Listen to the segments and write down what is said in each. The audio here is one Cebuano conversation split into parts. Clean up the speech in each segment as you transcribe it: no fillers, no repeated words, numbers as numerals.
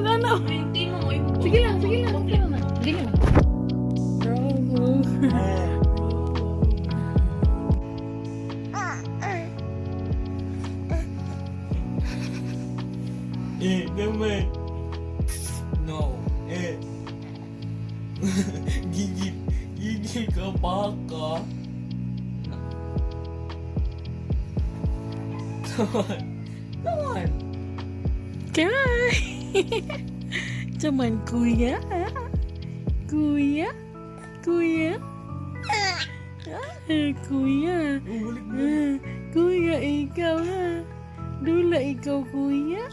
Ano? Sige lang, sige lang. Okay lang na. Dili man. Roll over. Eh, naman. No. Eh. Gigil. Gigil ka baka. Come on. Come on. Kai! Cuman kuya. Kuya. Kuya. Ah, kuya. Bumalik mo. Ah, kuya, ikaw ha. Dula, ikaw, kuya.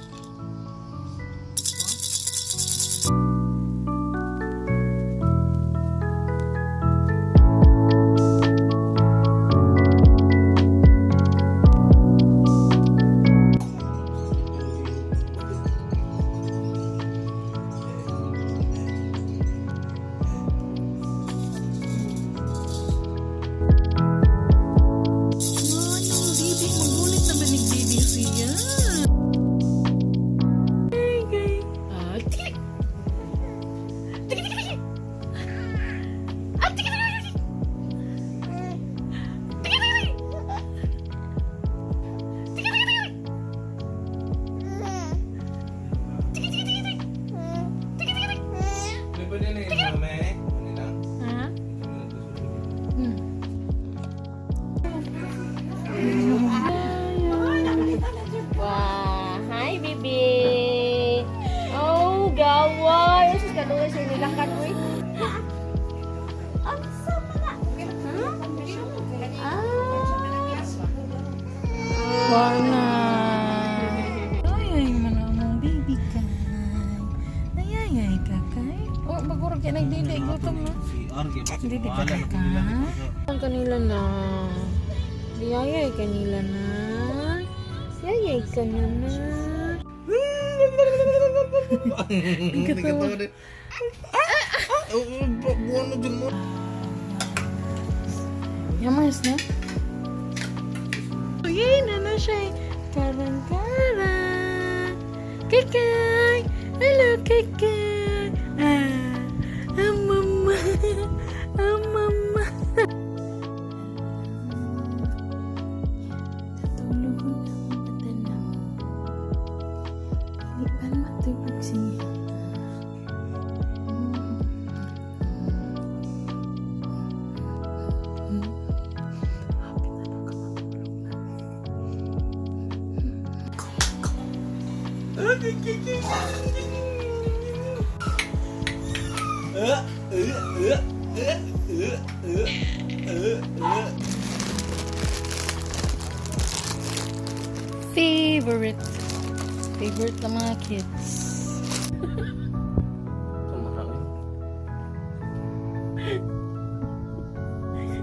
Manong baby, magulit naman ni baby siya. Ay, kay. Ah, tiki. Tiki, tiki, tiki. Ah, tiki, tiki, tiki. Tiki, tiki, tiki. Tiki, tiki, tiki. Tiki, tiki, tiki, tiki. Tiki, tiki, tiki. May pwede na yun, mama eh. Ano lang? Ha? Hmm. Wah, hi baby. Oh, gaway. Sus kaduoy sa nilakan uy. Ang sama na. Ah. Wala. Ay, ay, manamong baby kay. Ay, ay, ay, kakay. Oh, bagurag yan, nagdili, gutom na. CR, Dili ka ka. Ang kanila na. Yayay kanila na. Yayay ka na na. Ang katawa din. Ah! Buwan na dyan mo. Yamas na. Yay na na siya. Karang-karang. Kikay! Hello, Kikay! Ah, ah, mama. Ah, mama. Natulog na ang bata na mo. Hindi pa matulog siya. Happy na lang ka matulog na. Favorite. Favorite ng mga kids.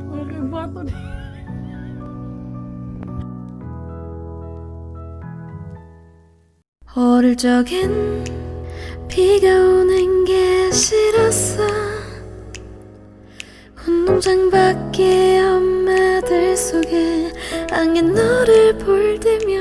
Wala kang bato na. 어릴 적엔 비가 오는 게 싫었어. 운동장 밖에 엄마들 속에 안긴 너를 볼 때면